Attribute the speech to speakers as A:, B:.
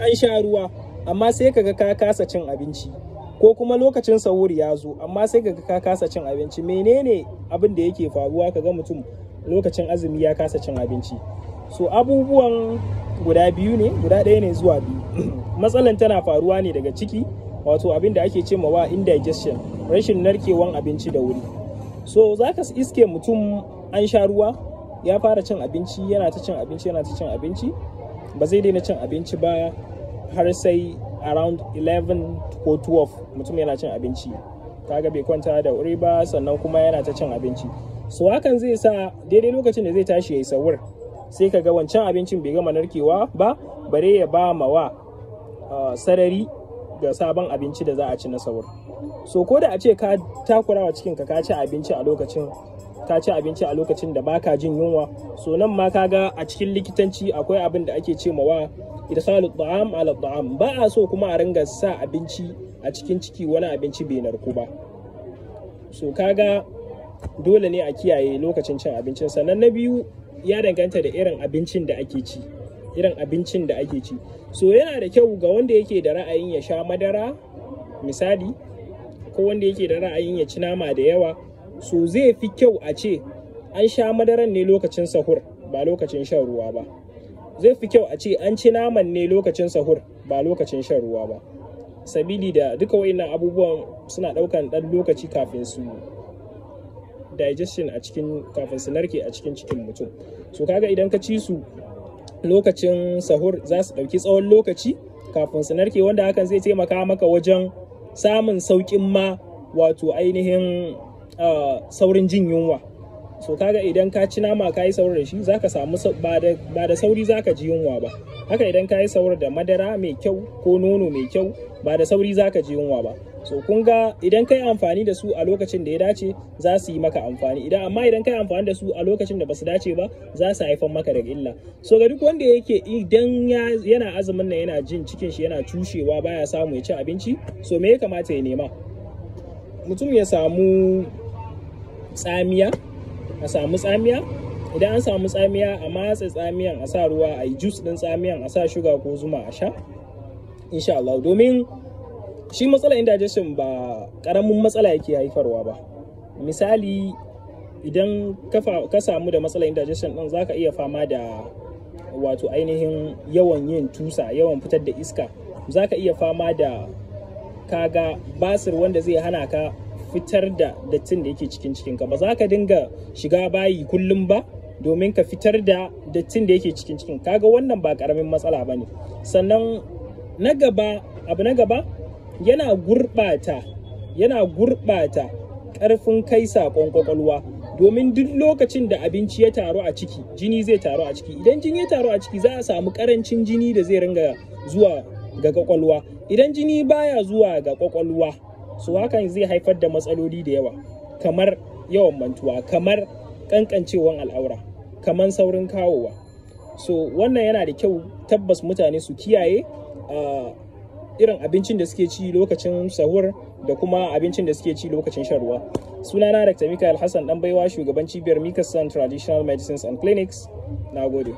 A: An sha ruwa amma sai kaga ka kasa cin abinci, ko kuma lokacin sahur ya zo amma sai kaga ka kasa cin abinci. Menene abin da yake faruwa kaga mutum lokacin azumi ya kasa cin abinci? So abubuwan guda biyu ne, guda ɗaya ne zuwa biyu. Matsalan tana faruwa ne daga ciki, wato abin da ake ce wa indigestion, rashin narkewan abinci da wuri. So za ka iske mutum an sha ruwa ya fara cin abinci, yana ta cin abinci, yana ta cin abinci, ba zai daina cin abinci ba har sai around 11 ko 12 mutum yana cin abinci. Kaga bai kwanta da wuri ba, sannan kuma yana ta cin abinci. So hakan zai sa daidai lokacin da zai tashi yayi sahur, sai kaga wancan abincin bai gama narkewa ba, bare ya ba ma wa sarari ga sabon abinci da za a ci na sahur. So ko da a ce ka takurawa cikin ka ci abinci a lokacin, ka ci abinci a lokacin da baka jin yunwa, so nan ma kaga a cikin likitanci akwai abin da ake ce ma wa idkhalu ta'am ala ta'am. Ba a so kuma a ringa sa abinci a cikin ciki wani abinci bai narku ba. So kaga dole ne a kiyaye lokacin cin abincin. Sannan na biyu, ya danganta da irin abincin da ake ci, irin abincin da ake ci. So yana da kyau ga wanda yake da ra'ayin ya sha madara misali, ko wanda yake da ra'ayin ya ci nama da yawa, so zai fi kyau a ce an sha madaran ne lokacin sahur ba lokacin shan ruwa ba. Zai fi kyau a ce an ci naman ne lokacin sahur ba lokacin shan ruwa ba, sabili da duka wa'innan abubuwan suna ɗaukan ɗan lokaci kafin su digestion a cikin, kafin su narke a cikin cikin mutum. So kaga idan ka ci su lokacin sahur, za su ɗauki tsawon lokaci kafin su narke, wanda hakan zai taimaka maka wajen samun sauƙin ma wato ainihin saurin jin yunwa. So kaga idan ka ci nama ka yi sahur da shi, zaka samu ba da sauri zaka ji yunwa ba. Haka idan ka yi sahur da madara mai kyau ko nono mai kyau, ba da sauri zaka ji yunwa ba. So kun ga idan ka yi amfani da su a lokacin da ya dace, za su yi maka amfani. Idan amma idan ka yi amfani da su a lokacin da ba su dace ba, za su haifar maka da illa. So ga duk wanda yake idan yana azumin nan yana jin cikin shi yana cushewa, baya samu ya ci abinci, so me ya kamata ya nema? Mutum ya samu tsamiya, a samu tsamiya. Idan an samu tsamiya, a matse tsamiyan, a sa ruwa, a yi juice din tsamiyan, a sa shuga ko zuma, a sha insha Allah. Domin shi matsalar indigestion ba karamin matsala yake haifarwa ba. Misali, idan ka samu da matsalar indigestion din, zaka iya fama da wato ainihin yawan yin tusa, yawan fitar da iska. Zaka iya fama da kaga basir, wanda zai hana ka fitar da dattin da yake cikin cikinka. Ba za ka dinga shiga bayi kullum ba domin ka fitar da dattin da yake cikin cikin. Kaga wannan ba karamin matsala ba ne. Sannan na gaba, abu na gaba, yana gurɓata ƙarfin kai saƙon kwakwalwa, domin duk lokacin da abinci ya taru a ciki, jini zai taru a ciki. Idan jini ya taru a ciki, za a samu ƙarancin jini da zai ringa zuwa ga kwakwalwa. Idan jini baya zuwa ga kwakwalwa, so hakan zai haifar da matsaloli da yawa, kamar yawan mantuwa, kamar kankancewan al'aura, kamar saurin kawowa. So wannan yana da kyau tabbas mutane su kiyaye irin abincin da suke ci lokacin sahur da kuma abincin da suke ci lokacin shan ruwa. Sunana Dr. Mikael Hassan Dan Baiwa, shugaban cibiyar Mikasan Traditional Medicines and Clinics. Na gode.